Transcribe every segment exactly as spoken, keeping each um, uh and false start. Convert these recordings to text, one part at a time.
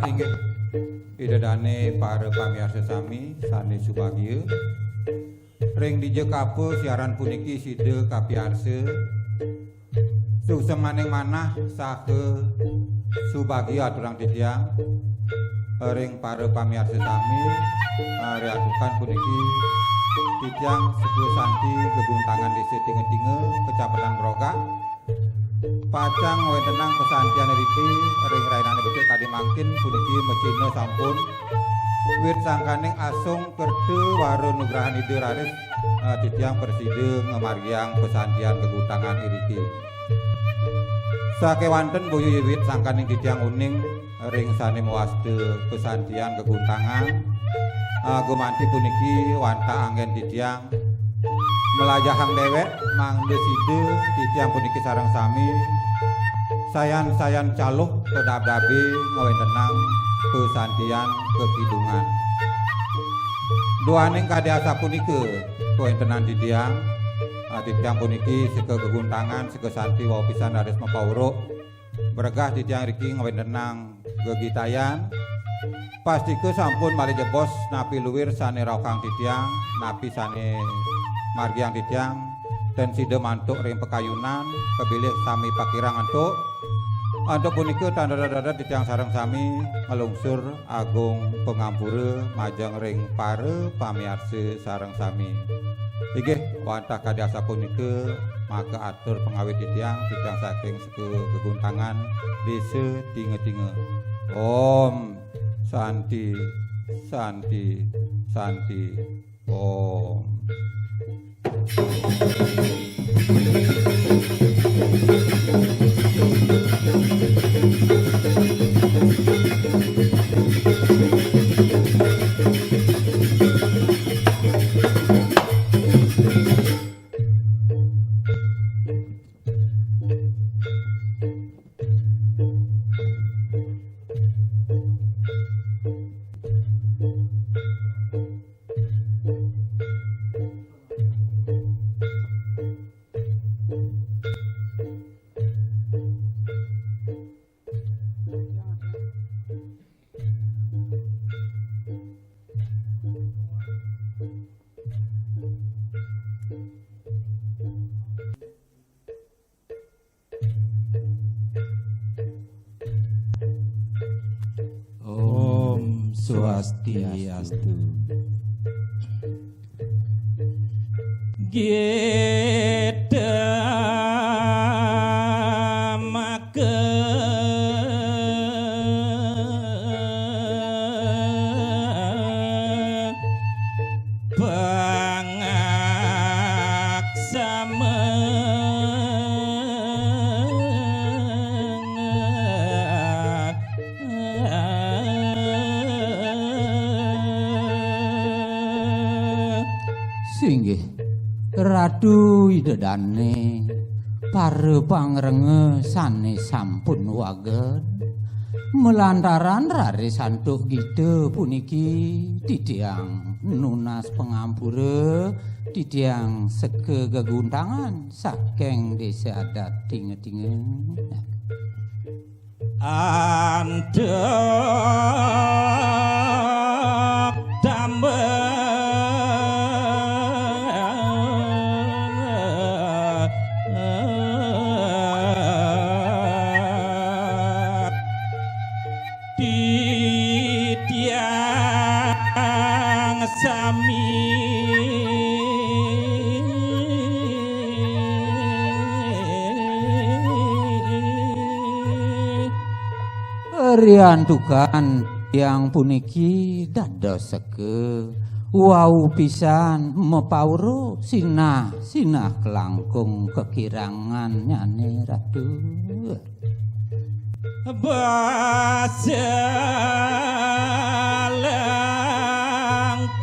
Inggih, Ida dane para pamiarsa sami sane subagia. Ring dija kapa siaran puniki sida kapiarsa, suksemaning manah saha subagia aturang titiang ring para pamiarsa sami, riantukan puniki titiang Suka Santi Geguntangan Desa Tinga-tinga, Kecamatan Grogak, pacang ngwentenang pesantian riki ring rainane becik kadi mangkin puniki macihna sampun wit sangkaning asung kerta wara nugrahan Ida raris, eh, titiang prasida ngamargiang pesantian geguntangan iriki. Sakewanten boya wit sangkaning titiang uning ring sane mawasta pesantian geguntangan, ah, gumanti puniki wantah anggen titiang mlajahang dewek mangda sida titiang puniki sareng sami sayan-sayan caluh padabdabe ngwentenang pesantian kekidungan. Duaning kadi asapunika kawentenan titiang, ah, titiang puniki seka geguntangan, seka santi wau pisan raris mapauruk. Bregah titiang riki ngwentenang gegitayan. Pastika sampun malih jebos napi luir sane raokang titiang, napi sane margiang titiang, ten sida mantuk ring pakayunan, kabilih sami pakirang antuk. Antuk punika tan dadad-dadad titiang sareng sami nglungsur agung pangampura majeng ring para pamiarsa sareng sami. Inggih, wantah kadi asapunika, maka atur pangawit titiang, titiang saking Seka Geguntangan, Desa Tinga-tinga. Om Santi, Santi, Santi, Om. Om Swastiastu. Gita maka pangaksama. Singgih, Ratu Ida Dane, para pangrenga sane sampun waged, malantaran raris antuk gita puniki, titiang nunas pangampura, titiang Seka Geguntangan saking Desa Adat Tinga-tinga. Antuk tambah titiang sami. Riantukan tiang puniki dados seka, wau pisan mapauruk sinah-sinah kalangkung kakirangannyane Ratu. Basa langkara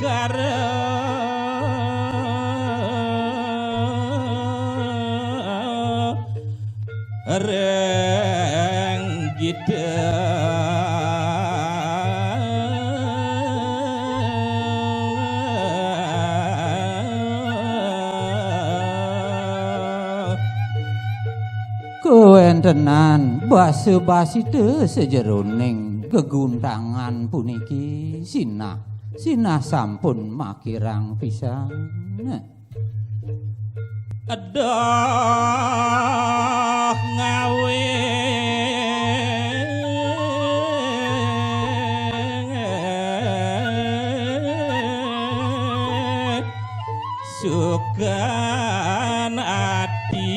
ring gita. Kawentenan basa-basita sajeroning geguntangan puniki sinah, sinah sampun makirang pisan. Aduh, ngawe sukan ati.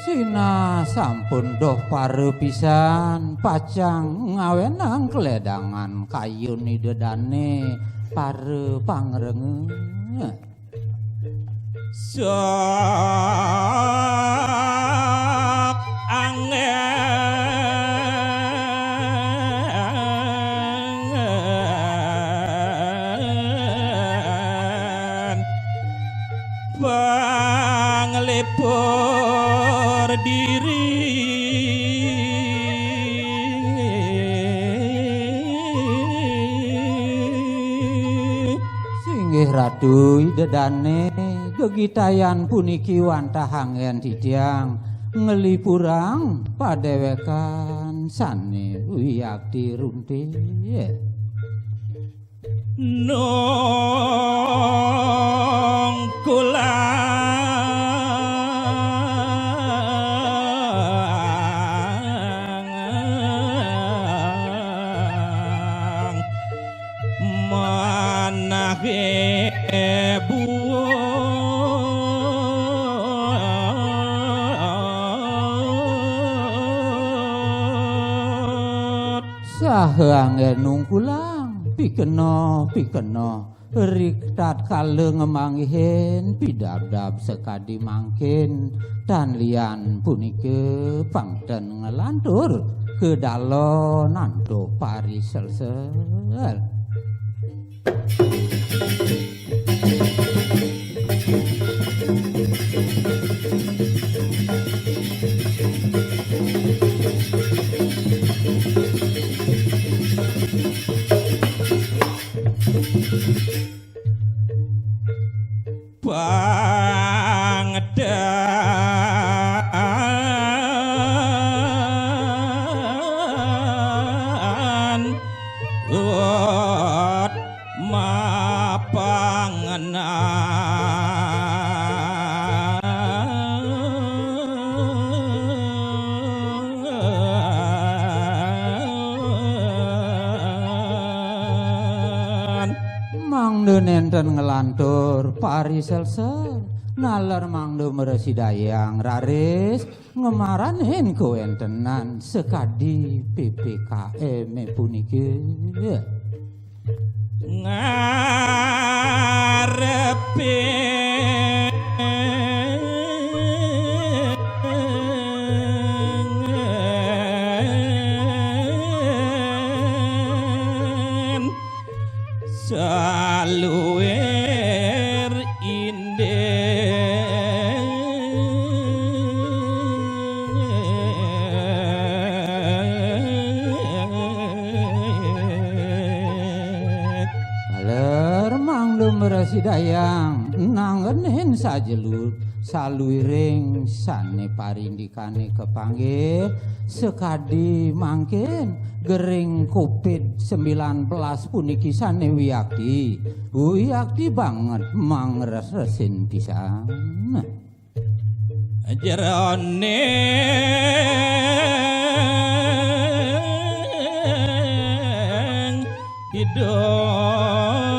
Sinah sampun doh para pisan, pacang ngawenang kledangan kayun Ida Dane para pangrengeh. Sok anggen panglipur diri. Singgih Ratu Ida Dane, gegitayan puniki wantah anggen titiang nglipurang padewekan sane wiakti runtik. Nungkulang manahe buut. Saha anggen nungkulang, pikenoh, pikenoh. Ri tatkala ngemanggihin pidabdab sakadi mangkin, tan lian punika pang ten nglantur ka dalon antuk pariselsel. Pangdan ut mapangenan. Mangda nenten nglantur pariselsel, naler mangda mrasidayang raris ngemaranin kawentenan sakadi P P K M puniki. Ngarepin saluir indik. Taler mangda mrasidayang nanggenin sajelur saluiring sane parindikane kapanggih sakadi mangkin gering covid sembilan belas puniki sane wiakti, wiakti banget mangresresin pisan. Jeroning hidup.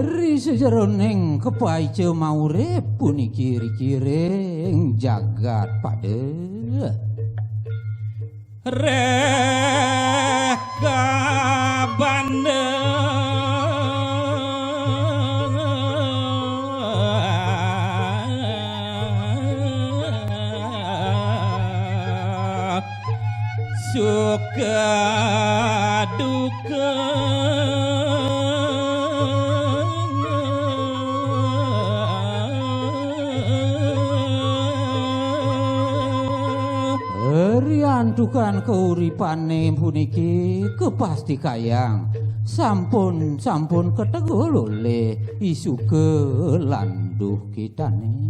Ri sajeroning kapaica maurip puniki rikiring jagat pada. Reh kabandeng suka duka. Riantukan kauripane puniki kepastikayang sampun, sampun kategul olih isuka landuh kitane.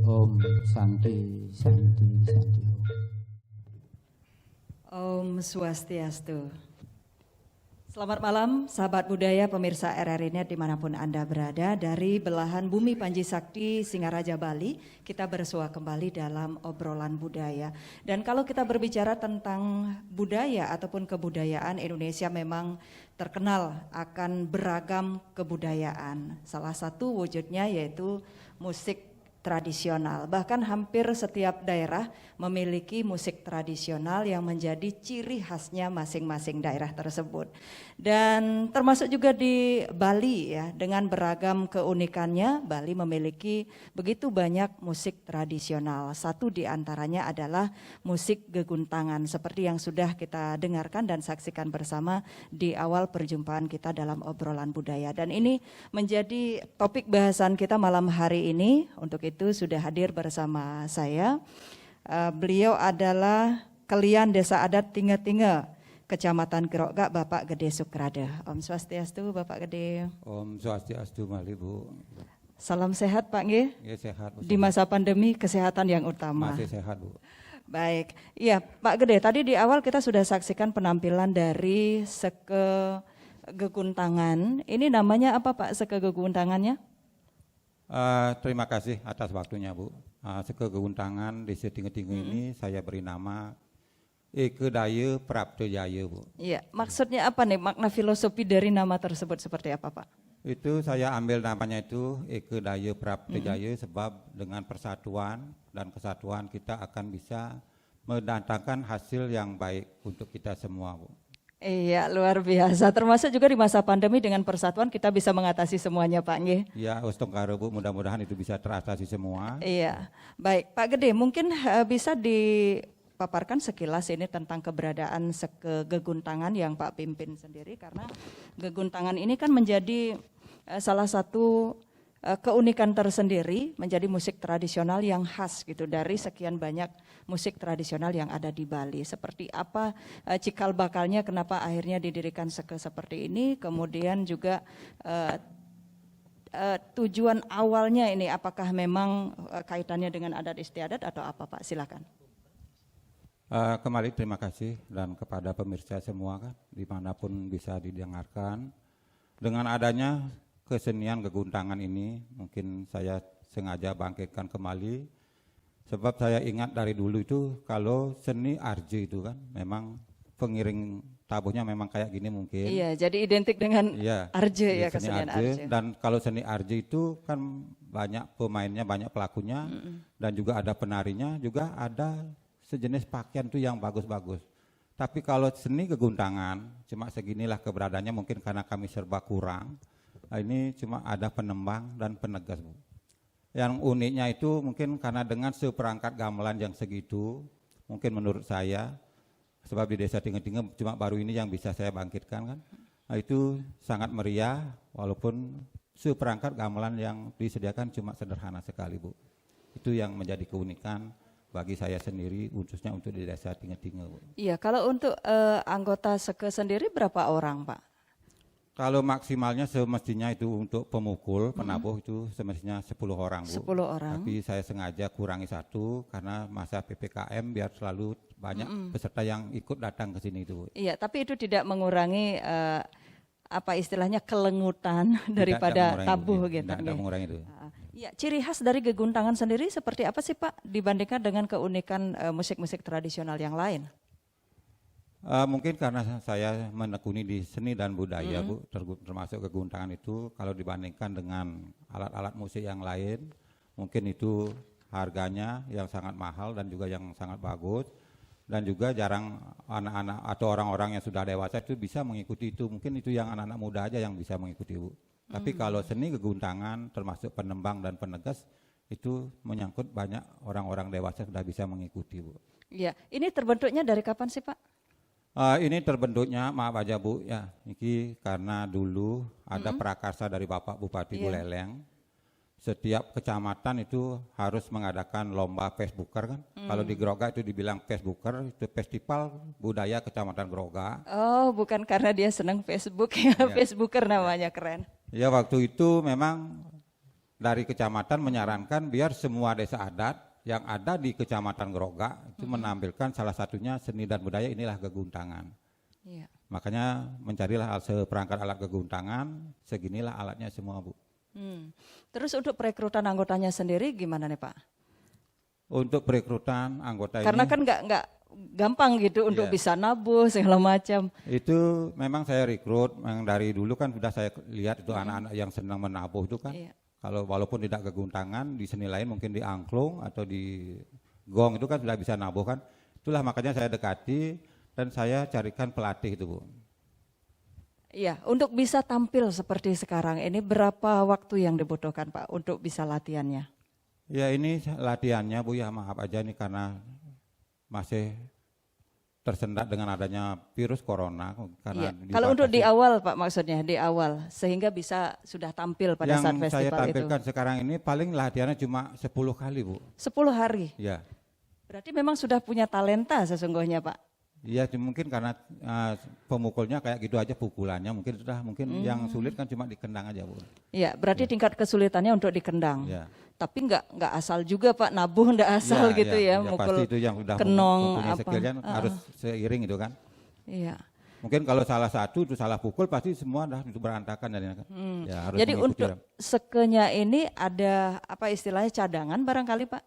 Om Santi, Santi, Santi. Om Swastiastu. Selamat malam, sahabat budaya, pemirsa R R I Net dimanapun Anda berada. Dari belahan bumi Panji Sakti, Singaraja, Bali, kita bersua kembali dalam obrolan budaya. Dan kalau kita berbicara tentang budaya ataupun kebudayaan, Indonesia memang terkenal akan beragam kebudayaan. Salah satu wujudnya yaitu musik tradisional. Bahkan hampir setiap daerah memiliki musik tradisional yang menjadi ciri khasnya masing-masing daerah tersebut. Dan termasuk juga di Bali, ya, dengan beragam keunikannya, Bali memiliki begitu banyak musik tradisional. Satu di antaranya adalah musik geguntangan, seperti yang sudah kita dengarkan dan saksikan bersama di awal perjumpaan kita dalam obrolan budaya. Dan ini menjadi topik bahasan kita malam hari ini. Untuk itu sudah hadir bersama saya. Eh, beliau adalah Kelian Desa Adat Tinga-Tinga, Kecamatan Gerokgak, Bapak Gede Sukrada. Om Swastiastu, Bapak Gede. Om Swastiastu, malih, Bu. Salam sehat, Pak, nggih? Nggih, sehat, Bu. Di masa pandemi, kesehatan yang utama. Masih sehat, Bu. Baik. Iya, Pak Gede, tadi di awal kita sudah saksikan penampilan dari Seke Geguntangan. Ini namanya apa, Pak, Seke Geguntangannya? Eh, terima kasih atas waktunya, Bu. Eh, Seke Geguntangan di Setinga-Tinga ini saya beri nama Eka Daya Prapta Jaya, Bu. Iya, maksudnya apa nih? Makna filosofi dari nama tersebut seperti apa, Pak? Itu saya ambil namanya itu Eka Daya Prapta Jaya sebab dengan persatuan dan kesatuan kita akan bisa mendatangkan hasil yang baik untuk kita semua, Bu. Iya, luar biasa. Termasuk juga di masa pandemi dengan persatuan kita bisa mengatasi semuanya, Pak, nggih. Ya, Ostongkara, Bu, mudah-mudahan itu bisa teratasi semua. Iya. Baik, Pak Gede, mungkin, eh, bisa dipaparkan sekilas ini tentang keberadaan Seke Geguntangan yang Pak pimpin sendiri, karena Geguntangan ini kan menjadi, eh, salah satu, eh, keunikan tersendiri, menjadi musik tradisional yang khas gitu dari sekian banyak musik tradisional yang ada di Bali. Seperti apa, eh, cikal bakalnya, kenapa akhirnya didirikan Seke seperti ini, kemudian juga, eh, eh, tujuan awalnya ini apakah memang, eh, kaitannya dengan adat istiadat atau apa, Pak? Silakan. Eh, kembali terima kasih dan kepada pemirsa semua kan, dimanapun bisa didengarkan. Dengan adanya kesenian geguntangan ini, mungkin saya sengaja bangkitkan kembali. Sebab saya ingat dari dulu itu, kalau seni arja itu kan, memang pengiring tabuhnya memang kayak gini mungkin. Iya, jadi identik dengan Iya, arja ya, seni kesenian arja. Arja. Dan kalau seni arja itu kan banyak pemainnya, banyak pelakunya, dan juga ada penarinya, juga ada sejenis pakaian tuh yang bagus-bagus. Tapi kalau seni geguntangan, cuma seginilah keberadaannya, mungkin karena kami serba kurang. Nah, ini cuma ada penembang dan penegas, Bu. Yang uniknya itu mungkin karena dengan seperangkat gamelan yang segitu, mungkin menurut saya, sebab di Desa Tinga-Tinga cuma baru ini yang bisa saya bangkitkan kan. Nah, itu sangat meriah, walaupun seperangkat gamelan yang disediakan cuma sederhana sekali, Bu. Itu yang menjadi keunikan bagi saya sendiri, khususnya untuk di Desa Tinga-Tinga, Bu. Iya, kalau untuk, eh, anggota Seke sendiri berapa orang, Pak? Kalau maksimalnya semestinya itu untuk pemukul, penabuh itu semestinya sepuluh orang, Bu. Sepuluh orang. Tapi saya sengaja kurangi satu karena masa P P K M biar selalu banyak peserta yang ikut datang ke sini itu, Bu. Iya, tapi itu tidak mengurangi, eh, apa istilahnya, kelengutan daripada mengurangi, tabuh iya, gitu, tidak, tidak nggih. Mengurangi itu. Ah, iya, ciri khas dari Geguntangan sendiri seperti apa sih, Pak, dibandingkan dengan keunikan, eh, musik-musik tradisional yang lain? Eh, mungkin karena saya menekuni di seni dan budaya, Bu, tergu-, termasuk geguntangan itu, kalau dibandingkan dengan alat-alat musik yang lain, mungkin itu harganya yang sangat mahal dan juga yang sangat bagus, dan juga jarang anak-anak atau orang-orang yang sudah dewasa itu bisa mengikuti itu. Mungkin itu yang anak-anak muda aja yang bisa mengikuti, Bu. Tapi kalau seni geguntangan, termasuk penembang dan penegas, Itu menyangkut banyak orang-orang dewasa sudah bisa mengikuti, Bu. Iya, ini terbentuknya dari kapan sih, Pak? Uh, ini terbentuknya, maaf aja, Bu, ya, ini karena dulu ada hmm. prakarsa dari Bapak Bupati iya. Buleleng. Setiap kecamatan itu harus mengadakan lomba Facebooker kan. Hmm. Kalau di Groga itu dibilang Facebooker, itu festival budaya Kecamatan Groga. Oh, bukan karena dia senang Facebook ya, ya. Facebooker namanya ya. Keren. Ya, waktu itu memang dari kecamatan menyarankan biar semua desa adat yang ada di Kecamatan Groga itu hmm. menampilkan salah satunya seni dan budaya inilah geguntangan. Ya. Makanya mencarilah seperangkat alat geguntangan, seginilah alatnya semua, Bu. Hmm. Terus untuk perekrutan anggotanya sendiri gimana nih, Pak? Untuk perekrutan anggota Karena ini, kan nggak nggak gampang gitu untuk yeah. bisa nabuh segala macam. Itu memang saya rekrut, yang dari dulu kan sudah saya lihat itu hmm. anak-anak yang senang menabuh itu kan. Yeah. Kalau walaupun tidak geguntangan, di seni lain mungkin di angklung atau di gong itu kan sudah bisa nabuh kan. Itulah makanya saya dekati dan saya carikan pelatih itu, Bu. Iya, untuk bisa tampil seperti sekarang ini berapa waktu yang dibutuhkan, Pak, untuk bisa latihannya? Ya, ini latihannya, Bu, ya, maaf aja nih karena masih tersendat dengan adanya virus corona karena iya. Kalau untuk di awal, Pak, maksudnya di awal sehingga bisa sudah tampil pada yang saat festival itu. Yang saya tampilkan sekarang ini paling latihannya cuma sepuluh kali, Bu. Sepuluh hari? Ya. Berarti memang sudah punya talenta sesungguhnya, Pak. Iya, mungkin karena uh, pemukulnya kayak gitu aja pukulannya, mungkin sudah mungkin hmm. yang sulit kan cuma dikendang aja, Bu. Iya, berarti ya. Tingkat kesulitannya untuk dikendang. Ya. Tapi nggak nggak asal juga, Pak, nabuh nggak asal ya, gitu ya, ya, ya mukul pasti itu yang udah kenong apa uh, harus seiring gitu kan. Iya. Mungkin kalau salah satu itu salah pukul pasti semua dah itu berantakan dan hmm. ya, harus jadi untuk sekenya ini ada apa istilahnya cadangan barangkali, Pak?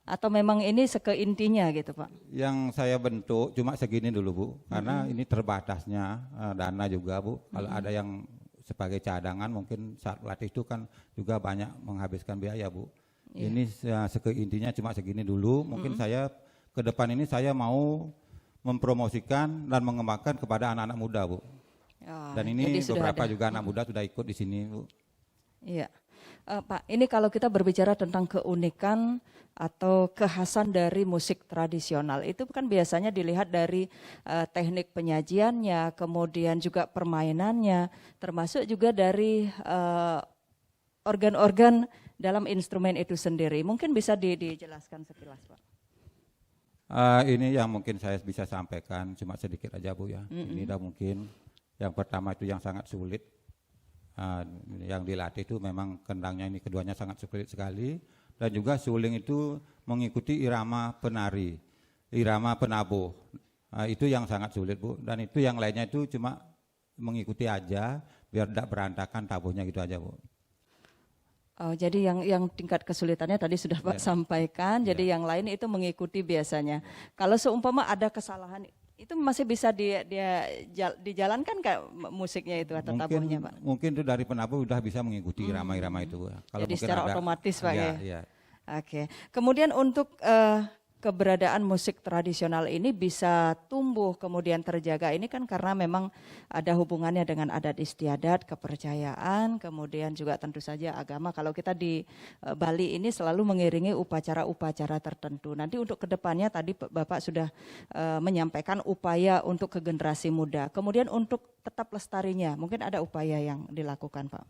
Atau memang ini seke intinya gitu, Pak? Yang saya bentuk cuma segini dulu, Bu, karena hmm. ini terbatasnya uh, dana juga, Bu. Kalau hmm. ada yang sebagai cadangan mungkin saat latih itu kan juga banyak menghabiskan biaya, Bu. Iya. Ini uh, seke intinya cuma segini dulu. Mungkin hmm. saya ke depan ini saya mau mempromosikan dan mengembangkan kepada anak-anak muda, Bu. Oh, dan ini beberapa juga anak muda sudah ikut di sini, Bu. Iya. Uh, Pak, ini kalau kita berbicara tentang keunikan atau kekhasan dari musik tradisional, itu kan biasanya dilihat dari uh, teknik penyajiannya, kemudian juga permainannya, termasuk juga dari uh, organ-organ dalam instrumen itu sendiri. Mungkin bisa di, dijelaskan sekilas, Pak. Uh, ini yang mungkin saya bisa sampaikan cuma sedikit aja, Bu, ya. Mm-mm. Ini dah mungkin yang pertama itu yang sangat sulit. Uh, yang dilatih itu memang kendangnya ini keduanya sangat sulit sekali dan juga suling itu mengikuti irama penari, irama penabuh. Uh, itu yang sangat sulit, Bu, dan itu yang lainnya itu cuma mengikuti aja biar tidak berantakan tabuhnya gitu aja, Bu. Oh, jadi yang yang tingkat kesulitannya tadi sudah Pak ya. Sampaikan. Jadi ya. Yang lain itu mengikuti biasanya. Kalau seumpama ada kesalahan itu masih bisa dia dia dijalankan nggak musiknya itu atau mungkin, tabuhnya, Pak? Mungkin itu dari penabuh sudah bisa mengikuti hmm. Irama-irama itu, Bu. Kalau jadi secara ada, otomatis, Pak, ya. Ya. Ya. Oke. Kemudian untuk uh, keberadaan musik tradisional ini bisa tumbuh kemudian terjaga ini kan karena memang ada hubungannya dengan adat istiadat, kepercayaan, kemudian juga tentu saja agama. Kalau kita di uh, Bali ini selalu mengiringi upacara-upacara tertentu. Nanti untuk kedepannya tadi Bapak sudah uh, menyampaikan upaya untuk ke generasi muda. Kemudian untuk tetap lestarinya, mungkin ada upaya yang dilakukan, Pak.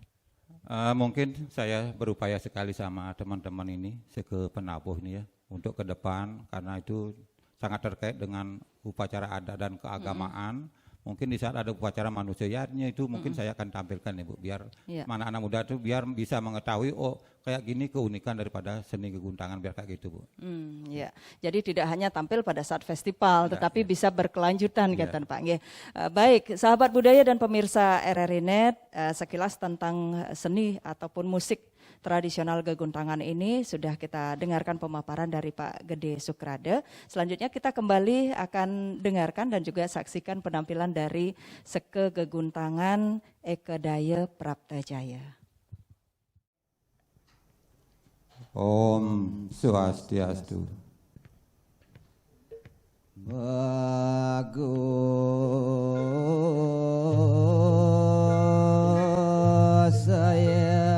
Uh, mungkin saya berupaya sekali sama teman-teman ini, seke penabuh ini ya, untuk ke depan karena itu sangat terkait dengan upacara adat dan keagamaan. Mm-hmm. Mungkin di saat ada upacara manusianya itu mungkin mm-hmm. Saya akan tampilkan, Ibu, biar yeah. Mana anak muda itu biar bisa mengetahui, oh, kayak gini keunikan daripada seni geguntangan, biar kayak gitu, Bu. Hmm, ya. Jadi tidak hanya tampil pada saat festival, ya, tetapi ya. Bisa berkelanjutan, ya. Kata Pak. Nggih. Uh, baik, sahabat budaya dan pemirsa R R I Net, uh, sekilas tentang seni ataupun musik tradisional geguntangan ini sudah kita dengarkan pemaparan dari Pak Gede Sukrade. Selanjutnya kita kembali akan dengarkan dan juga saksikan penampilan dari Seke Geguntangan Eka Daya Prapta Jaya. Om Swastiastu. Bagus saya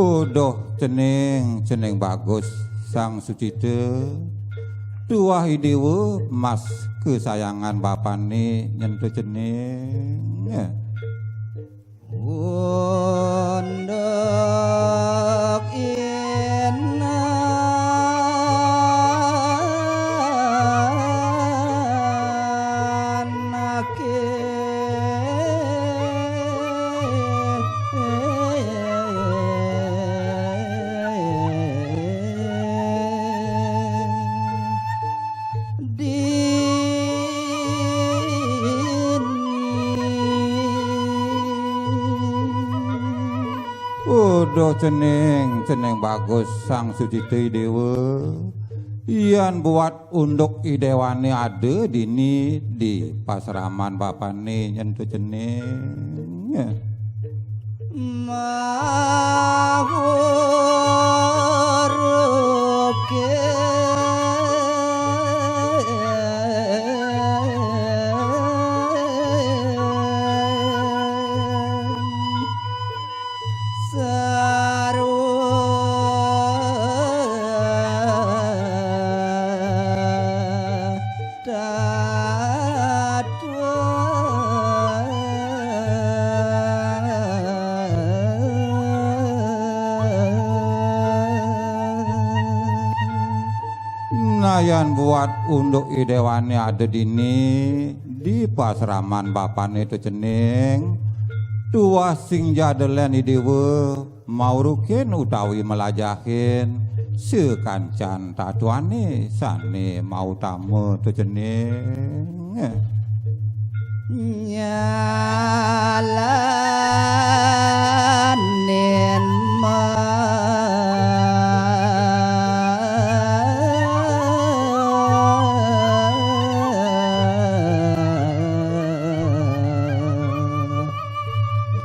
Uduh cening, cening bagus Sang Sucita. Tuah I Déwa mas kesayangan bapané nyen to cening. Unduk inanaké. Dini. Uduh cening, cening bagus Sang Sucita I Déwa. Yan buat unduk I Déwané ada dini di pasraman bapané nyen to cening. Mahuruké sarwa tatwa. Nah, yan buat unduk I Déwané ada dini di pasraman bapané to cening, tuah sing ja ada lén I Déwa maurukin utawi mlajahin sakancan tatuané sané mautama to cening. Nyalanin ma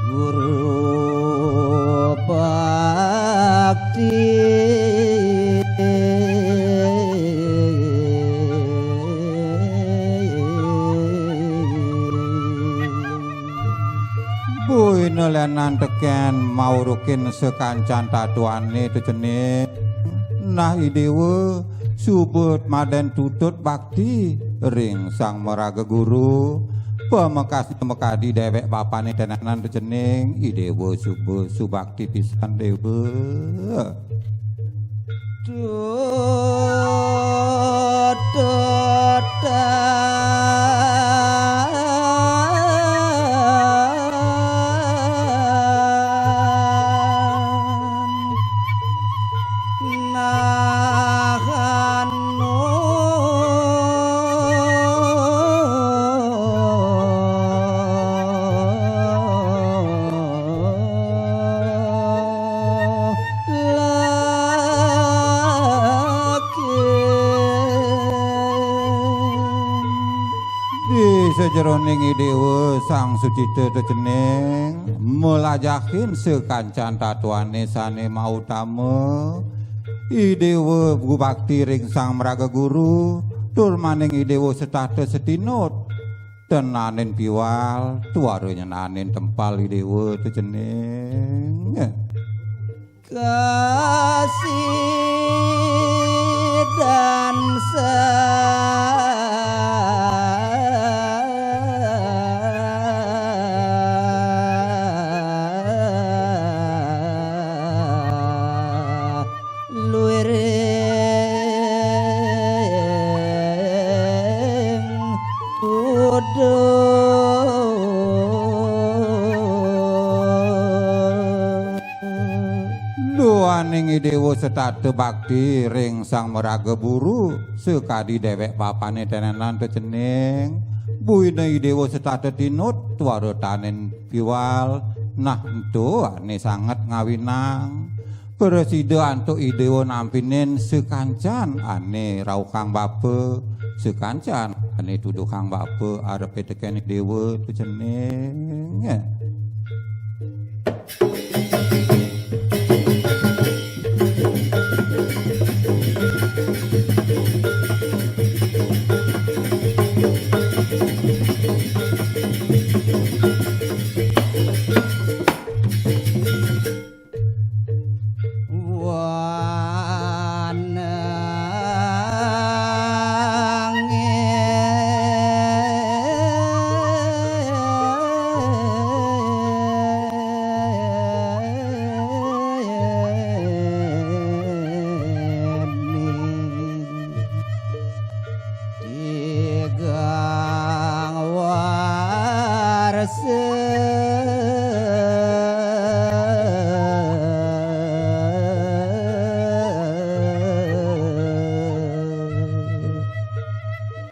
guru bakti. Buina lénan tekén maurukin sakancan tatuané to cening. Nah, I Déwa suba madén tutut bakti ring Sang Maraga Guru, pamekasné makadi déwék bapané ténénan to cening, I Déwa suba subakti pisan Déwa. Tututan nahanu laki. Di sajeroning I Déwa Sang Sucita to cening, mlajahin sakancan tatuané sané mautama, I Déwa gubakti ring Sang Maraga Guru, tur maning I Déwa setata setinut. Tenanin piwal, tuara nyenanin tempal I Déwa to cening. Kasidan sa luiring tuduh. Duaning I Déwa setata bakti ring Sang Maraga Guru, sakadi déwék bapané ténénan to cening. Buina I Déwa setata tinut, tuara tanin piwal, nah ento ané sanget ngawinang. Prasida antuk I Déwa nampinin sakancan ané rauhang bapa, sakancan ané tuduhang bapa arepé tekén I Déwa to cening.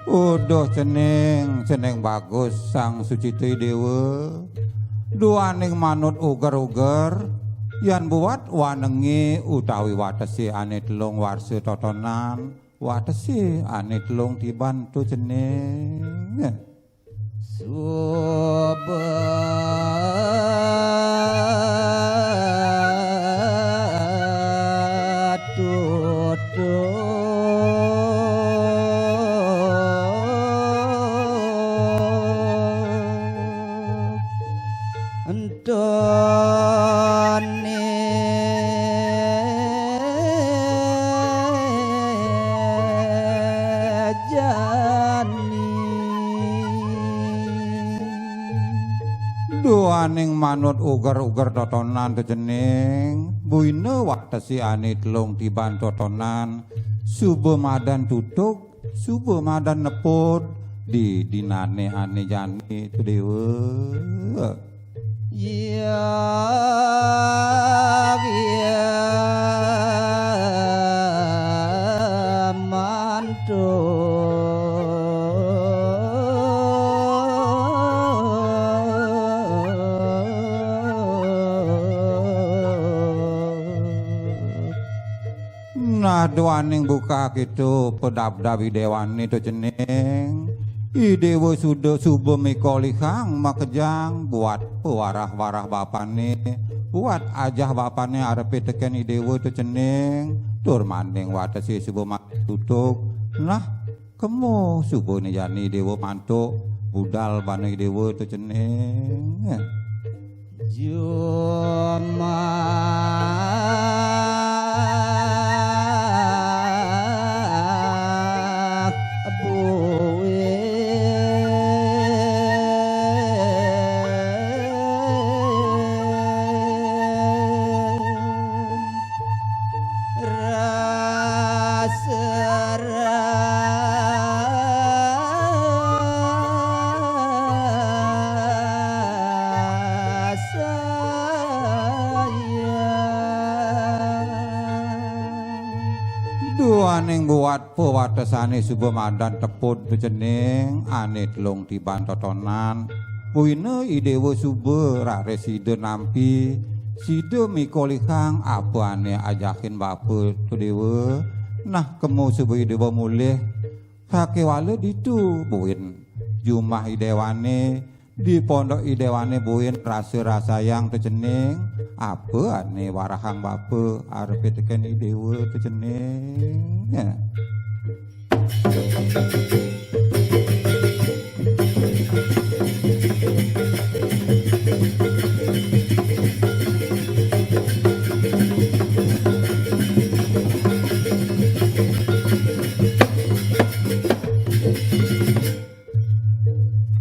Uduh cening, cening bagus Sang Sucita Dewa. Duaning manut uger-uger, yan buat wanengi utawi watesi ane telung warsa totonan, watesi ane telung tiban tu cening. Suba tutuk entone jani. Duaning manut uger-uger totonan tejening, buina watesi ane telung tiban totonan, suba madan tutuk, suba madan nepud, di dinane ane jani tu dewa. Ya, ya, mantu. Nah, duaning buka kitu pedabdab i dewane to cening. I dewa suda suba mikolihang makejang buat pewarah-warah bapane, buat ajah bapane arepe teken i dewa to cening, tur maning watese suba matutuk. Nah, kemo subane jani dewa mantuk, budal bana i dewa to cening. Jumah buin rasa sayang. Duaning buat pawatesane suba madan tepud tu cening, ane telung tiban totonan. Buina i dewa suba raris sida nampi, sida mikolihang apa ane ajahin bapa tu dewa. Nah, kemo suba i dewa mulih, sakewala ditu buin jumah i dewane, di pondok i dewane buin rasa-rasayang to cening, apa ane warahang bapa arepe teken i dewa to cening.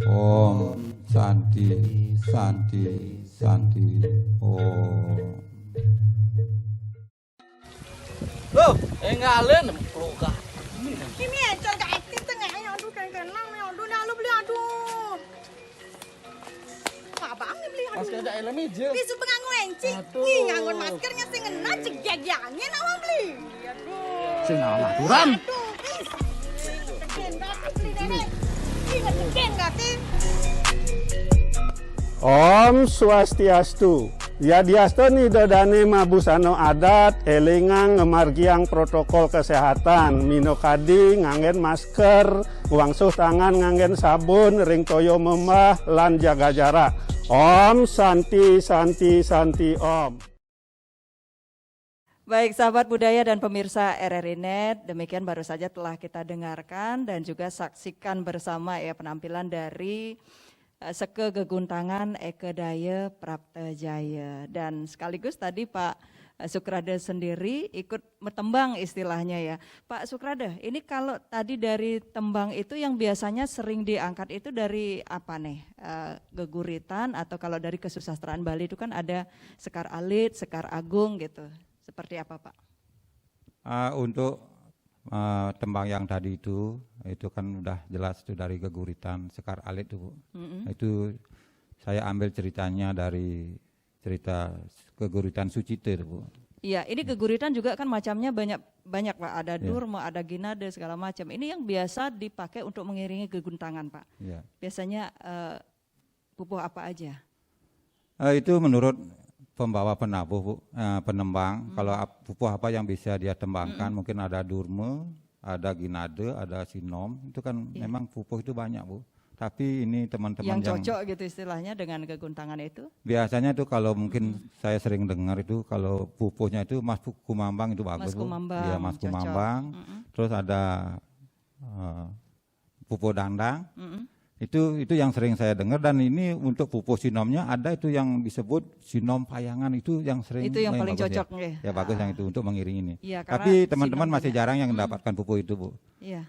Om Santi, Santi, Santi, Om. Loh, enggalin, peluka. Kimi encor ka akting tengah, aduh, kan kenang, aduh, nah, lu beli, aduh. Abang ni beli, aduh. Masker ada helm aja. Bisa nganggo encing. Aduh. Ih, nganggo masker nya sing ngena, cegeg ya, angin awang beli. Aduh. Sing ngawang aturan. Aduh, ih. Cegeg, beli, Nenek. Ih, cegeg, Om Swastiastu. Yadiastun Ida Dane mabusana adat, elingang ngamargiang protokol kesehatan, minakadi nganggen masker, ngwangsuh tangan nganggen sabun, ring toya membah, lan jaga jarak. Om Santi, Santi, Santi, Om. Baik, sahabat budaya dan pemirsa R R I Net, demikian baru saja telah kita dengarkan dan juga saksikan bersama ya penampilan dari, eh, Seka Geguntangan Eka Daya Prapta Jaya. Dan sekaligus tadi Pak, eh, Sukrada sendiri ikut metembang istilahnya ya. Pak Sukrada, ini kalau tadi dari tembang itu yang biasanya sering diangkat itu dari apa nih? Eh, geguritan atau kalau dari kesusastraan Bali itu kan ada Sekar Alit, Sekar Agung gitu. Seperti apa, Pak? Ah, untuk, ah, tembang yang tadi itu, itu kan udah jelas itu dari geguritan Sekar Alit itu, Bu. Mm-mm. Itu saya ambil ceritanya dari cerita Geguritan Sucite itu, Bu. Iya, ini geguritan juga kan macamnya banyak banyak Pak. Ada Iya. Durma, ada Ginade, segala macam. Ini yang biasa dipakai untuk mengiringi geguntangan, Pak. Ya. Biasanya eh, pupuh apa aja? Eh, itu menurut pembawa penabuh, Bu, eh, penembang. Kalau ap- pupuh apa yang bisa dia tembangkan, mungkin ada Durma, ada Ginade, ada Sinom. Itu kan Iya. memang pupuh itu banyak, Bu. Tapi ini teman-teman Yang yang, cocok gitu istilahnya dengan geguntangan itu. Biasanya itu kalau mungkin saya sering dengar itu, kalau pupuhnya itu Mas Pu- Kumambang itu bagus, Mas Bu. Kumambang, Iya, Mas cocok. Kumambang. Mm-mm. Terus ada eh, pupuh dangdang. Mm-mm. Itu itu yang sering saya dengar, dan ini untuk pupuh sinomnya ada itu yang disebut sinom payangan, itu yang sering Itu yang yang paling bagus, ya. Cocok nggih. Ya, bagus yang itu untuk mengiring ini. Iya, Tapi karena teman-teman sinomnya masih banyak. jarang yang mendapatkan pupuh itu, Bu. Iya.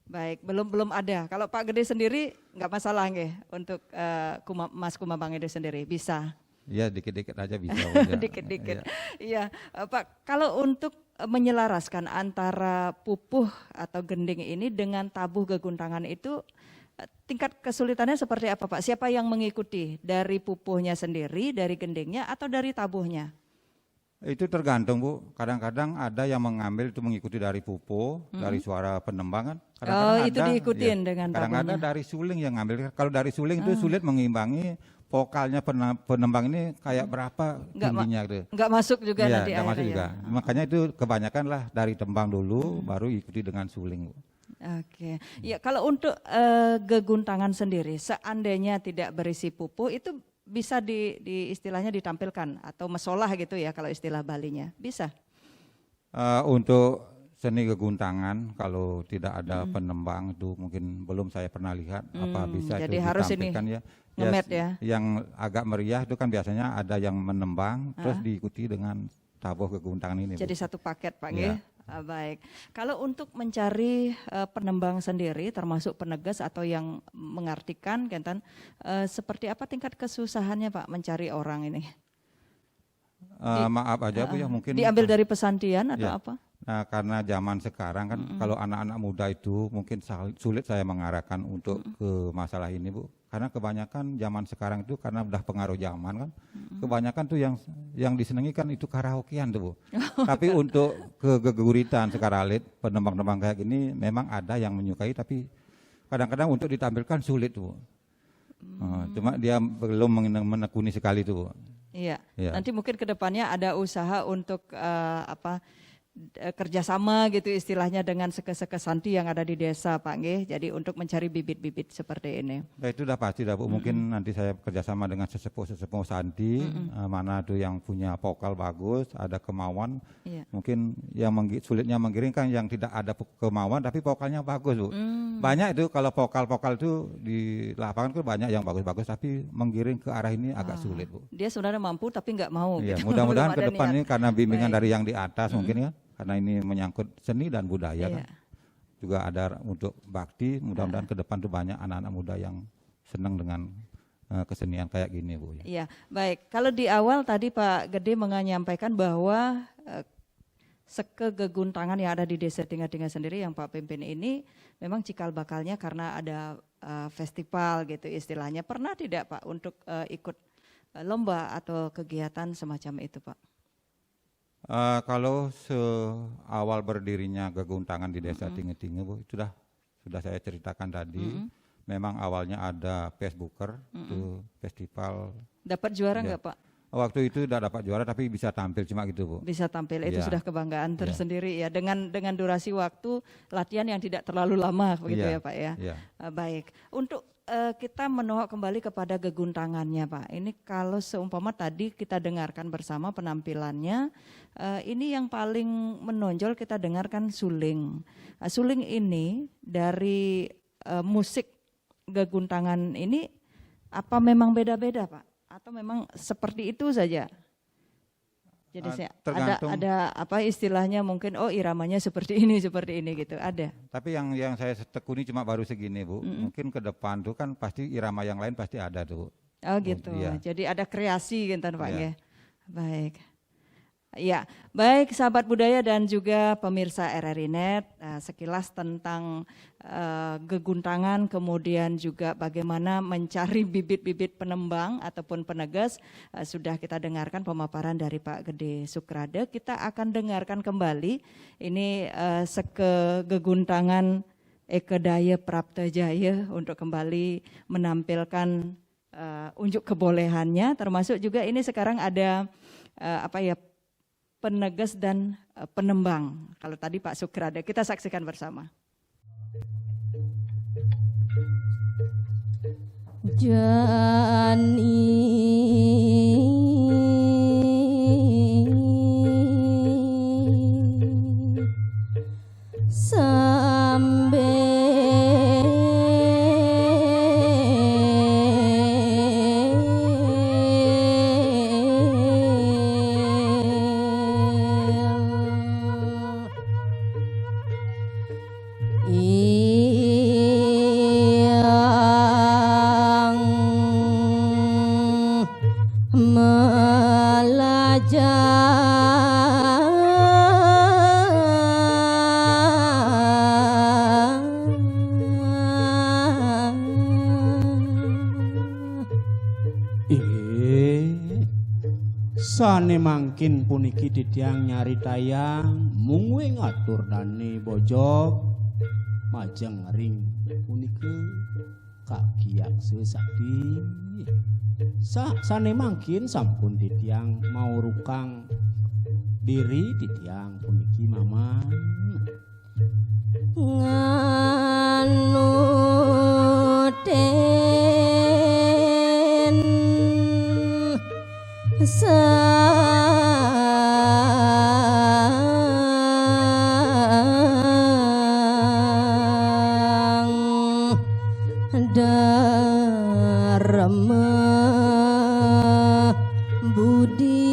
Baik, belum belum ada. Kalau Pak Gede sendiri nggak masalah nggih untuk eh, Kuma- Mas Kumambang itu sendiri bisa. Ya, dikit-dikit aja bisa, Bu, ya. Dikit-dikit. Ya. Iya, eh, Pak. Kalau untuk eh, menyelaraskan antara pupuh atau gending ini dengan tabuh geguntangan itu eh, tingkat kesulitannya seperti apa, Pak? Siapa yang mengikuti, dari pupuhnya sendiri, dari gendingnya, atau dari tabuhnya? Itu tergantung, Bu. Kadang-kadang ada yang mengambil itu mengikuti dari pupuh, dari suara penembang kan. Kadang-kadang Oh, itu ada, diikutin ya, dengan kadang-kadang tabuhnya. Dari suling yang ngambil. Kalau dari suling itu sulit mengimbangi vokalnya pena- penembang ini kayak berapa Nggak ma- tingginya gitu. Nggak masuk juga Iya, nanti nggak masuk akhirnya. Juga. Makanya itu kebanyakan lah dari tembang dulu, baru ikuti dengan suling, Bu. Oke, ya kalau untuk eh, geguntangan sendiri, seandainya tidak berisi pupuh itu bisa di, di istilahnya ditampilkan atau mesolah gitu ya kalau istilah Balinya, bisa. Eh, untuk seni geguntangan, kalau tidak ada penembang itu mungkin belum saya pernah lihat apa Hmm, bisa jadi itu harus ini ditampilkan, ya. Ngemet, ya. Yang agak meriah itu kan biasanya ada yang menembang, terus diikuti dengan tabuh geguntangan ini, Bu. Jadi satu paket, Pak, Ya. nggih. Ah, baik. Kalau untuk mencari eh, penembang sendiri, termasuk penegas atau yang mengartikan, kenten, eh, seperti apa tingkat kesusahannya, Pak, mencari orang ini? Eh, maaf aja, Bu, ya, mungkin Diambil dari pesantian atau Ya. Apa? Nah, karena zaman sekarang kan, kalau anak-anak muda itu mungkin sal- sulit saya mengarahkan untuk ke masalah ini, Bu. Karena kebanyakan zaman sekarang itu karena udah pengaruh zaman kan, kebanyakan tuh yang yang disenangi kan itu karaokean tuh, Bu. Tapi untuk ke geguritan sekaralit, penembang-penembang kayak gini memang ada yang menyukai, tapi kadang-kadang untuk ditampilkan sulit tuh, Bu. Eh, cuma dia belum mengene- menekuni sekali tuh, Bu. Iya. Iya. Nanti mungkin ke depannya ada usaha untuk eh, apa eh, kerjasama gitu istilahnya dengan seke-seke santi yang ada di desa, Pak, nggih. Jadi untuk mencari bibit-bibit seperti ini. Ya, itu udah pasti dah, Bu. Mungkin nanti saya kerjasama dengan sesepuh-sesepuh santi, eh, mana tuh yang punya vokal bagus, ada kemauan. Iya. Mungkin yang menggi- sulitnya menggiring kan yang tidak ada pe- kemauan tapi vokalnya bagus, Bu. Banyak itu kalau vokal-vokal itu di lapangan tuh banyak yang bagus-bagus tapi menggiring ke arah ini agak sulit, Bu. Dia sebenarnya mampu tapi nggak mau. Iya, Gitu. Mudah-mudahan Belum ke ada depan niat. Ini karena bimbingan Baik. Dari Yang di Atas mungkin ya, karena ini menyangkut seni dan budaya Iya. kan. Juga ada untuk bakti, mudah-mudahan ke depan tuh banyak anak-anak muda yang senang dengan eh, kesenian kayak gini, Bu, ya. Iya, baik. Kalau di awal tadi Pak Gede menyampaikan bahwa eh, seke geguntangan yang ada di Desa Tingga-Tingga sendiri yang Pak pimpin ini memang cikal bakalnya karena ada eh, festival gitu istilahnya. Pernah tidak, Pak, untuk eh, ikut eh, lomba atau kegiatan semacam itu, Pak? Eh, kalau seawal berdirinya geguntangan di Desa Tinggi-Tinggi, Bu, itu dah sudah saya ceritakan tadi. Memang awalnya ada Facebooker, itu festival. Dapat juara Ya. Nggak, Pak? Waktu itu tidak dapat juara tapi bisa tampil cuma gitu, Bu. Bisa tampil itu Iya. Sudah kebanggaan Iya. Tersendiri ya, dengan dengan durasi waktu latihan yang tidak terlalu lama begitu Iya. Ya, Pak, ya. Iya. Eh, baik. Untuk eh, kita menolak kembali kepada geguntangannya, Pak. Ini kalau seumpama tadi kita dengarkan bersama penampilannya, eh, ini yang paling menonjol kita dengarkan suling. Nah, suling ini dari eh, musik geguntangan ini apa memang beda-beda, Pak? Atau memang seperti itu saja? Jadi Ah, saya ada tergantung. Ada apa istilahnya mungkin, oh, iramanya seperti ini, seperti ini gitu. Ada. Tapi yang yang saya tekuni cuma baru segini, Bu. Mungkin ke depan tuh kan pasti irama yang lain pasti ada tuh, Bu. Oh gitu. Iya. Jadi ada kreasi gitu, Pak, Iya. Ya. Baik. Ya, baik sahabat budaya dan juga pemirsa R R I Net, eh, sekilas tentang eh, geguntangan, kemudian juga bagaimana mencari bibit-bibit penembang ataupun penegas, eh, sudah kita dengarkan pemaparan dari Pak Gede Sukrade. Kita akan dengarkan kembali ini eh, seke geguntangan Eke Daya Prapta Jaya untuk kembali menampilkan eh, unjuk kebolehannya, termasuk juga ini sekarang ada eh, apa ya, penegas dan eh, penembang. Kalau tadi Pak Sukrade, kita saksikan bersama. Jani sambil Inggih, sané mangkin puniki titiang nyaritayang mungguing atur dané bojog majeng ring punika kagiak sakti. Sa-, sané mangkin sampun titiang maurukang diri titiang puniki Maman. Nganuten sang Dharma Budi.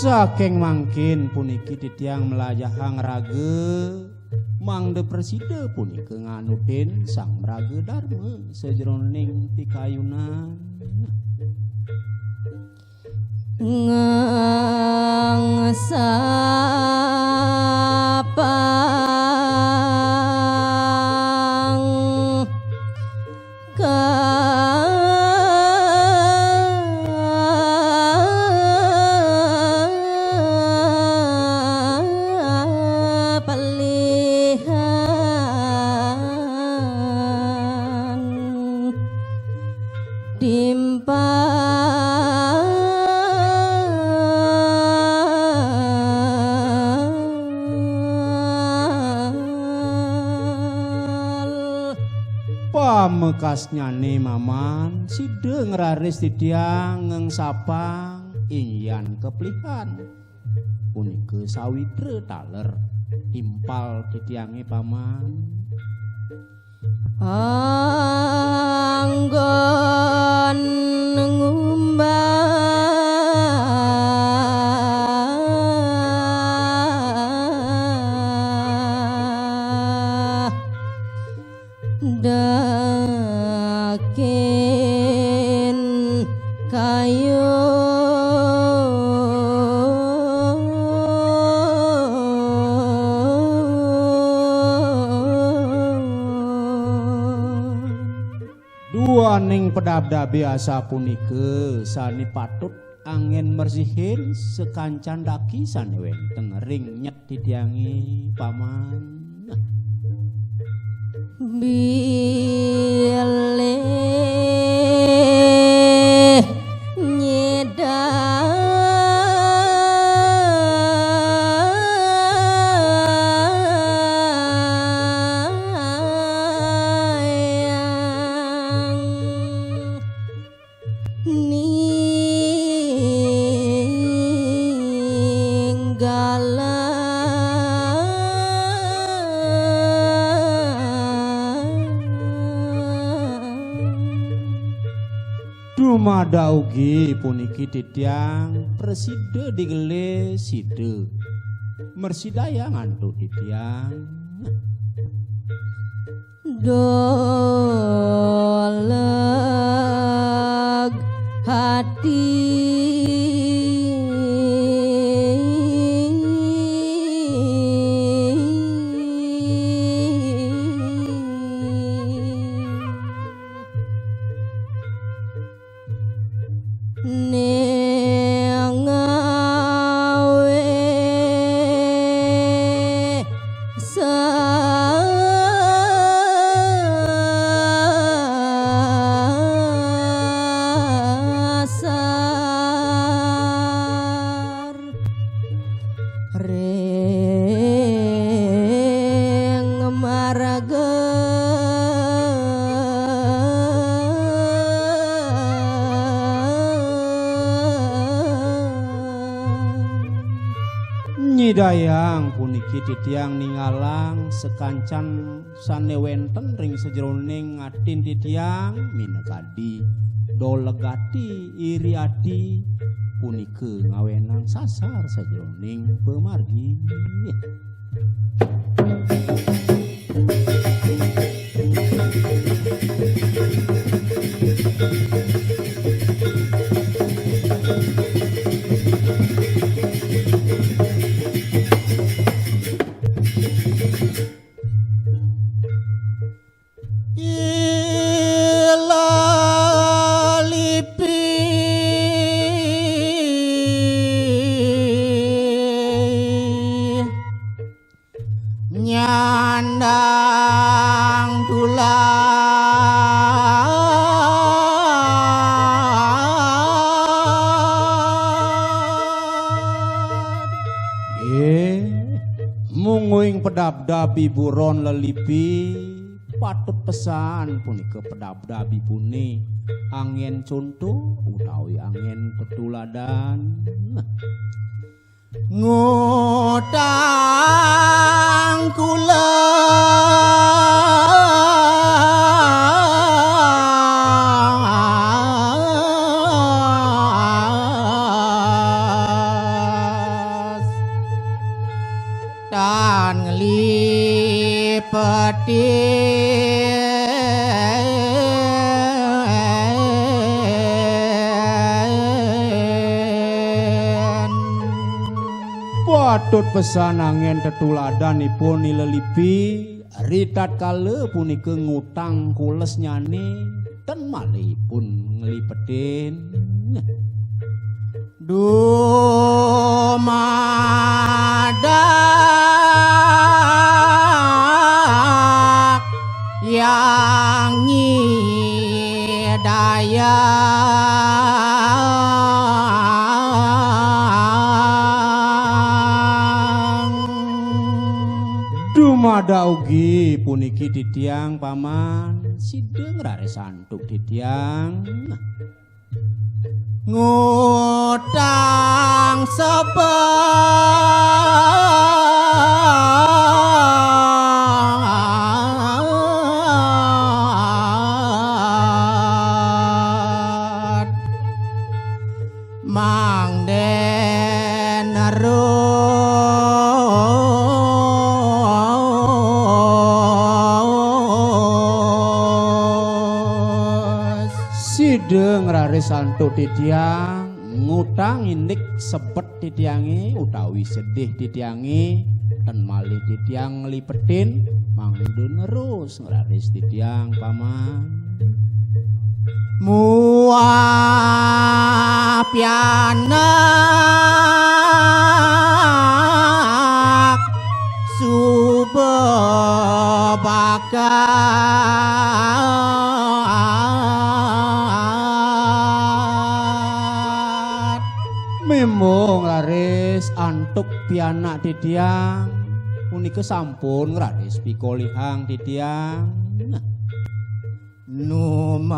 Saking mangkin puniki titiang mlajahang raga mangda prasida punika nganutin sang mraga dharma sajroning pikayunan. Ngang sapang kapelihan timpal. Pamekasnyané Maman sida ngraris titiang ngengsapang inggihan keplihan. Punika sawitra taler timpal titiangé Paman. Anggon ngumbah dakin kayu. Duaning pedabdabé asapunika sané patut anggén mersihin sakancan daki sané wénten ring nyet titiangé Paman. Bilih nyidang ninggalan. Dumadak ugi puniki titiang prasida digelih sida mrasidayang antuk titiang. Doleg hati. Ning ngawe sasar. Ring marga. Nyidayang puniki titiang ningalang sakancan sane wenten ring sajeroning atin titiang, minakadi doleg ati, iri ati, punika ngawenang sasar sajeroning pamargi. Ilalipi nyandang tulad. Eh, mungguing pedabdab ibu ron lelipi, patut pesan punika pedabdab ibune anggen conto utawi anggen tetuladan. Ngutang kula tan nglipetin. Patut pesan anggen tetuladanipun i lelipi, ritatkala punika ngutang kulesnyane, ten malih ipun nglipetin. Dumadak Hyang Nyidayang. Dumadak ugi puniki titiang, Paman, sida ngraris antuk titiang. Ngutang sebet mangde nerus. Sida ngraris antuk titiang, ngutang indik sebet titiange utawi sedih titiange, ten malih titiang nglipetin, mangda nerus ngraris titiang, Paman. Muah pianak suba bakat. Membo ngraris antuk pianak titiang, punika sampun ngraris pikolihang titiang. Numahuri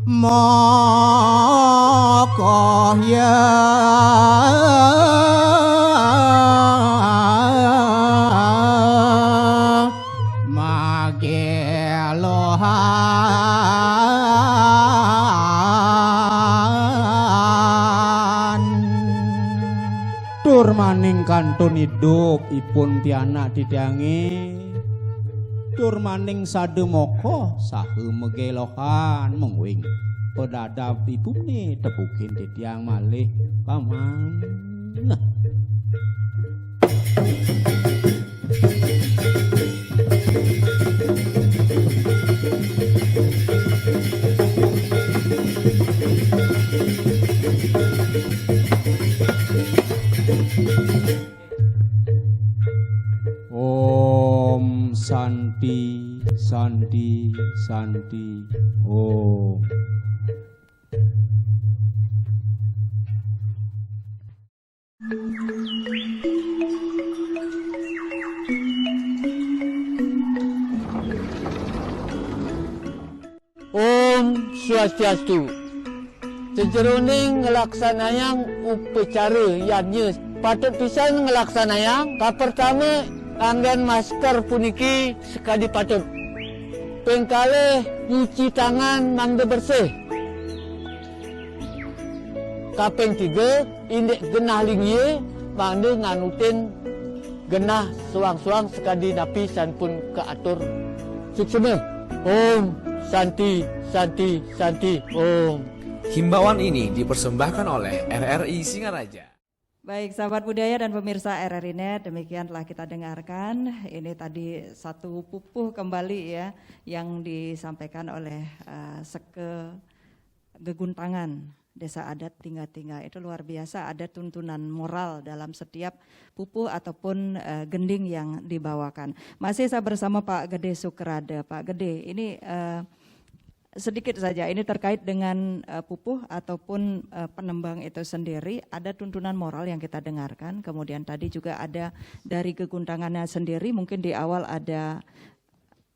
mokoh ya magelohan. Kantun idup ipun pianak titiangé, tur maning sada moko saha magelohan mungguing padadab ipuné tepukin titiang malih paman. Om Santi, Santi, Santi, Om. Om Swastiastu. Sajeroning nglaksanayang upacara yadnya, patut pisan nglaksanayang kapertama anggén masker puniki sakadi patut. Ping kalih, nyuci tangan mangda bersih. Kaping tiga, indik genah linggih mangda nganutin genah suang-suang sakadi napi sampun kaatur suksma. Om Santi, Santi, Santi, Om. Himbauan ini dipersembahkan oleh R R I Singaraja. Baik, sahabat budaya dan pemirsa R R I Net, demikian telah kita dengarkan. Ini tadi satu pupuh kembali ya yang disampaikan oleh eh, Seke Geguntangan Desa Adat Tingga-Tingga. Itu luar biasa, ada tuntunan moral dalam setiap pupuh ataupun eh, gending yang dibawakan. Masih saya bersama Pak Gede Sukrada. Pak Gede, ini eh, sedikit saja, ini terkait dengan eh, pupuh ataupun eh, penembang itu sendiri, ada tuntunan moral yang kita dengarkan. Kemudian tadi juga ada dari Geguntangannya sendiri, mungkin di awal ada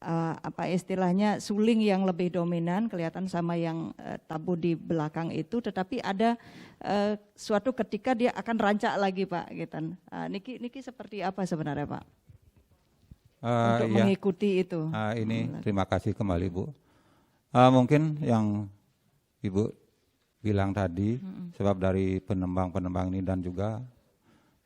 eh, apa istilahnya, suling yang lebih dominan kelihatan sama yang eh, tabuh di belakang itu, tetapi ada eh, suatu ketika dia akan rancak lagi, Pak, gitu. Ah, niki niki seperti apa sebenarnya, Pak? Eh, Untuk iya. mengikuti itu. Ah, ini Hmm. terima kasih kembali, Bu. Ah, mungkin yang Ibu bilang tadi, Mm-mm. sebab dari penembang-penembang ini dan juga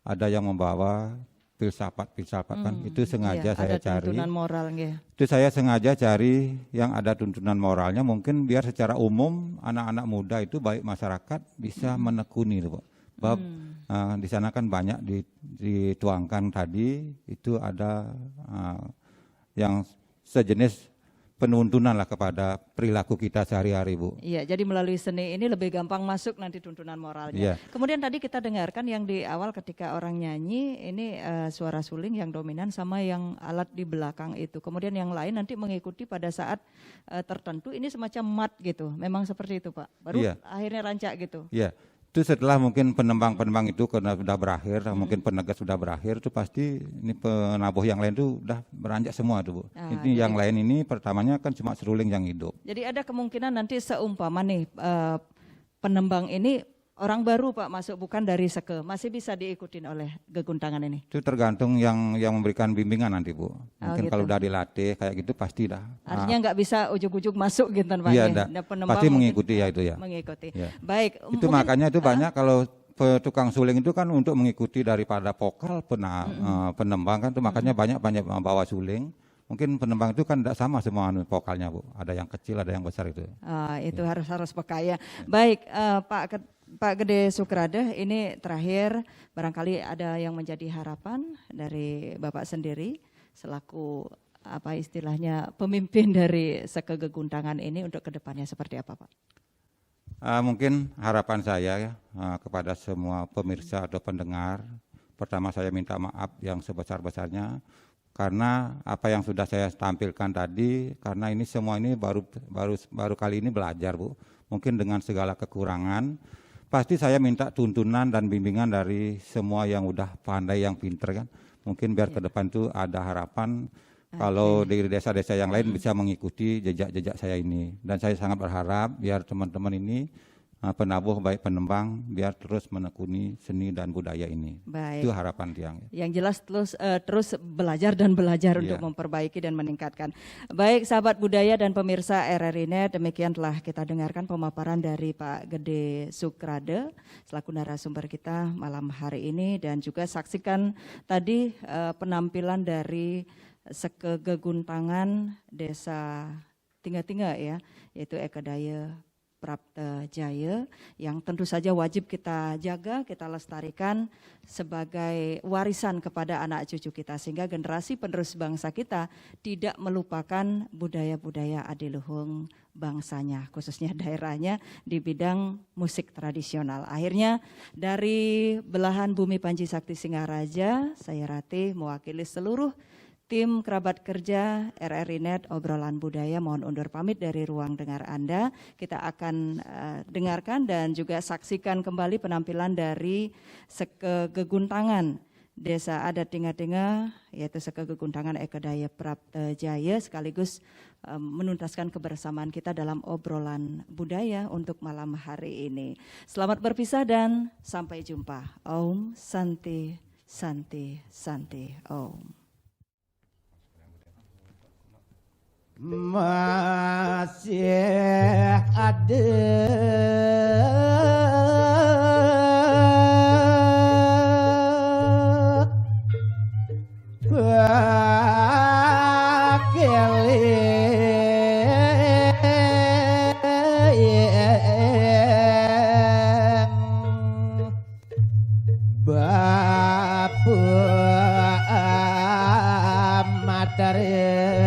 ada yang membawa filsafat-filsafat kan, Hmm, itu sengaja iya, saya ada cari. Tuntunan moral, nggih. Itu saya sengaja cari yang ada tuntunan moralnya, mungkin biar secara umum anak-anak muda itu, baik masyarakat, bisa Mm-mm. menekuni itu, Bu. Sebab Hmm. eh, di sana kan banyak di- dituangkan tadi, itu ada eh, yang sejenis penuntunan lah kepada perilaku kita sehari-hari, Bu. Iya, jadi melalui seni ini lebih gampang masuk nanti tuntunan moralnya. Iya. Kemudian tadi kita dengarkan yang di awal ketika orang nyanyi, ini eh, suara suling yang dominan sama yang alat di belakang itu. Kemudian yang lain nanti mengikuti pada saat eh, tertentu, ini semacam mat gitu. Memang seperti itu, Pak. Baru Iya. akhirnya rancak gitu. Iya. Itu setelah mungkin penembang-penembang itu karena sudah berakhir, Hmm. mungkin penegas sudah berakhir, itu pasti ini penabuh yang lain itu udah beranjak semua tuh, Bu. Ah, Ini jadi yang lain ini pertamanya kan cuma seruling yang hidup. Jadi ada kemungkinan nanti seumpama nih eh, penembang ini orang baru, Pak, masuk bukan dari Seke, masih bisa diikutin oleh Geguntangan ini? Itu tergantung yang yang memberikan bimbingan nanti, Bu. Oh, Mungkin gitu. kalau udah dilatih kayak gitu pasti dah. Artinya Ah. nggak bisa ujuk-ujuk masuk gitu, Pak, Iya, ya? nggak. Ada penembang Pasti mungkin mengikuti ya itu ya. mengikuti. Ya. Baik, Itu mungkin makanya itu Ah. banyak kalau pe- tukang suling itu kan untuk mengikuti daripada vokal pena, Mm-mm. eh, penembang kan, itu makanya Mm-mm. banyak-banyak bawa suling. Mungkin penembang itu kan tidak sama semua anu vokalnya, Bu. Ada yang kecil, ada yang besar itu. Ah, itu Ya. harus harus peka ya. Baik, eh, Pak Ke- Pak Gede Sukrade, ini terakhir, barangkali ada yang menjadi harapan dari Bapak sendiri selaku apa istilahnya pemimpin dari Seke Geguntangan ini untuk kedepannya seperti apa, Pak? Ah, mungkin harapan saya ya, ah, kepada semua pemirsa atau pendengar, pertama saya minta maaf yang sebesar-besarnya karena apa yang sudah saya tampilkan tadi, karena ini semua ini baru baru baru kali ini belajar, Bu. Mungkin dengan segala kekurangan, pasti saya minta tuntunan dan bimbingan dari semua yang udah pandai, yang pinter kan. Mungkin biar Ya. ke depan tuh ada harapan kalau Oke. di desa-desa yang lain Hmm. bisa mengikuti jejak-jejak saya ini. Dan saya sangat berharap biar teman-teman ini eh, penabuh baik penembang, biar terus menekuni seni dan budaya ini. Baik. Itu harapan tiang. Yang jelas terus eh, terus belajar dan belajar Iya. untuk memperbaiki dan meningkatkan. Baik, sahabat budaya dan pemirsa R R I Net, demikian telah kita dengarkan pemaparan dari Pak Gede Sukrade selaku narasumber kita malam hari ini, dan juga saksikan tadi eh, penampilan dari Seke Geguntangan Desa Tingga-Tingga, ya, yaitu Eka Daya Prapta Jaya, yang tentu saja wajib kita jaga, kita lestarikan sebagai warisan kepada anak cucu kita, sehingga generasi penerus bangsa kita tidak melupakan budaya-budaya adiluhung bangsanya, khususnya daerahnya di bidang musik tradisional. Akhirnya, dari belahan bumi Panji Sakti Singaraja, saya Ratih mewakili seluruh tim kerabat kerja R R I Net, Obrolan Budaya mohon undur pamit dari ruang dengar Anda. Kita akan eh, dengarkan dan juga saksikan kembali penampilan dari Seke Geguntangan Desa Adat Tingga-Tingga, yaitu Seke Geguntangan Eka Daya Prapta Jaya, sekaligus eh, menuntaskan kebersamaan kita dalam Obrolan Budaya untuk malam hari ini. Selamat berpisah dan sampai jumpa. Om Santi, Santi, Santi, Om. Masih ada pakeling Bapa Amat Tareng.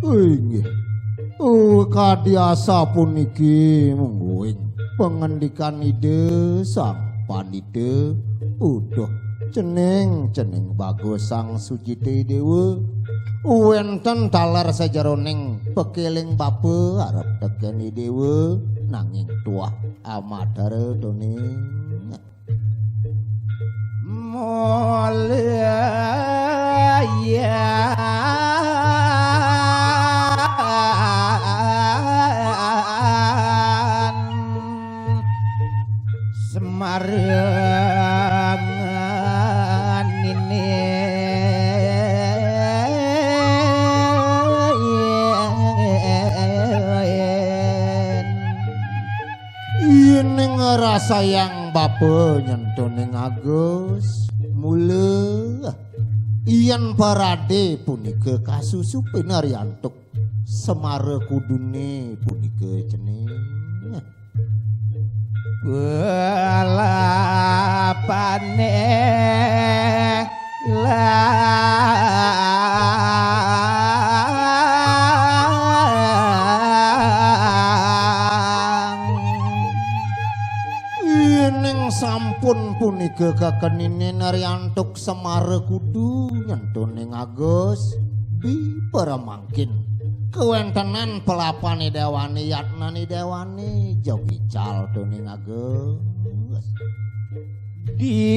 Inggih. Oh, kadiasa puniki mungguing pangandikan Ida Sang Pandita. Uduh, cening, cening bagus Sang Sucita Dewa. Wenten taler sajeroning pekeling bapa arep teken Dewa, nanging tuah amadara doning. Mulyan Semarangan ini. Yening rasayang bapa nyentuning Agus, mula yen parade punika kasusup pinariantuk semara kudune punika cening. Pelapane ilang. Yening sampun punika kekenine nariantuk semara kudu nyentuning Agus, biparamangkin kawentenan pelapane dewane yatnane dewane jawical tuning Agus. Disuka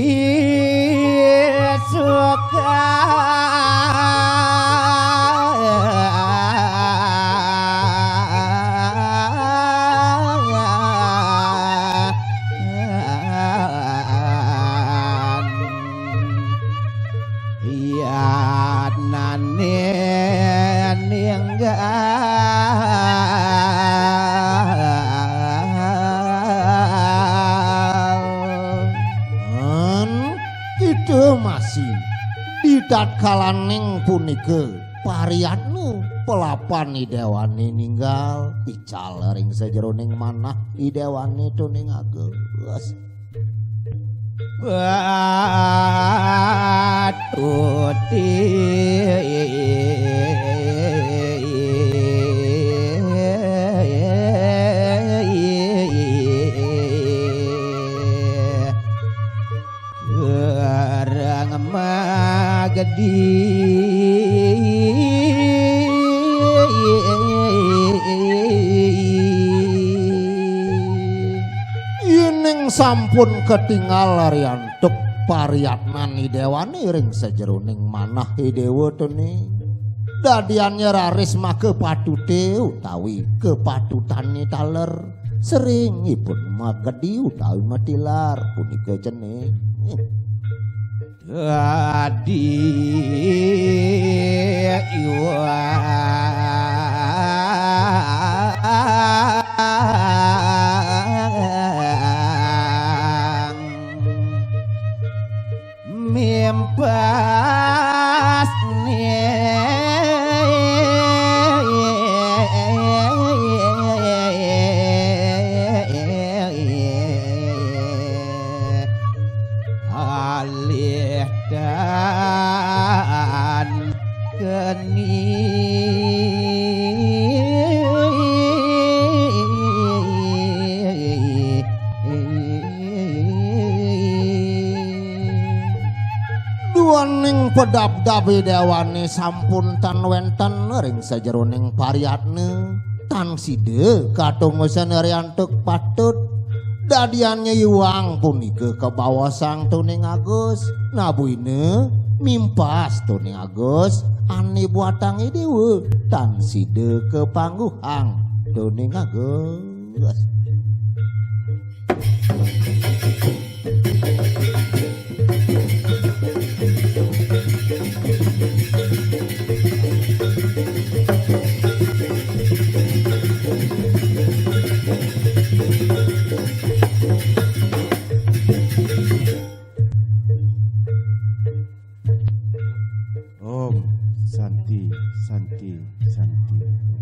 yatnane ninggal. Kita masih di tatkalaning punika pariyatna pelapan idewane ninggal ical ring sajeroning manah idewane tuning Agus. Batuti. Gerang magedi. Yening sampun ketingal ariantuk pariyatnan I Déwané ring sajeroning manah I Déwa tone. Dadiannya raris maka patute utawi kepatutane taler. Sering ipun magedi utawi matilar punika cening. Dadi iwang mimpasne alih tan keni. Duaning pedabdab I Déwané sampun tan wénten ring sajeroning pariyatna, tan sida katongosan riantuk patut. Dadiannya iwang punika kabaosang toning agus, nabuina mimpas toning agus ané buatang I Déwa, tan sida kapangguhang toning agus. Om Santi, Santi, Santi.